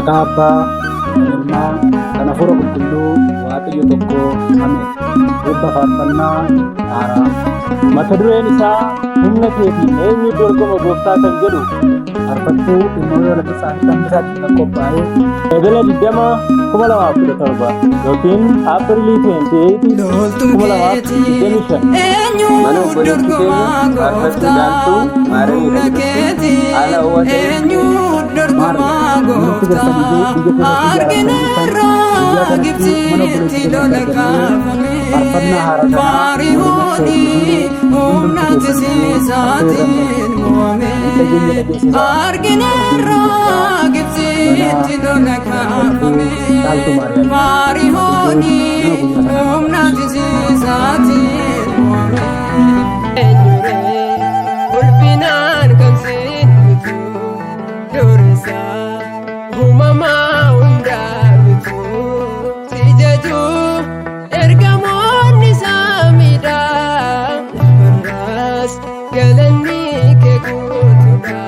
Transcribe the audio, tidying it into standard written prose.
Maqaa Abbaa, kan Ilmaa, kan Hafuura Qulqulluu, Waaqayyo tokko. Ameen. Eebba faarfannaa haaraa. Mata dureen isaa humna keetiin eenyu dorgoma gooftaa kan jedhu Faarfattuu Immoo Walakkeessaa fi Tambisaatiin kan qophaa'e. Ebela 20 2017 yookiin Aapirilii 28 Loltuu 2025. Eenyu Mana obboleettii dorgomaa keenya faarfattuu gooftaa Daaltuu Maaramiidha humna jedhamtu keetiin haala ho'aa ta'een eenyu dorgomaa Maarree, manatti gooftaa galtanii biyya keessatti argina ijaaramtanii jirtan, irraa guyyaa kanatti mana Gibxitti obboleettii lola keenyatti argamnee kaafame faarfannaa haaraa kana Faarihooni humna tisiisaatiin mo'ame dhageenya dhageessisaa. Argina irraa Gibxitti lola kaafame Caaltuu Maariyaam. Faarihooni humna tisiisaatiin mo'ame. Ulfinaan kan siin bitu dursa uumamaa hundaa bitu si jaju ergamoonni saamiidha lafarraas galanni kee guutuudha.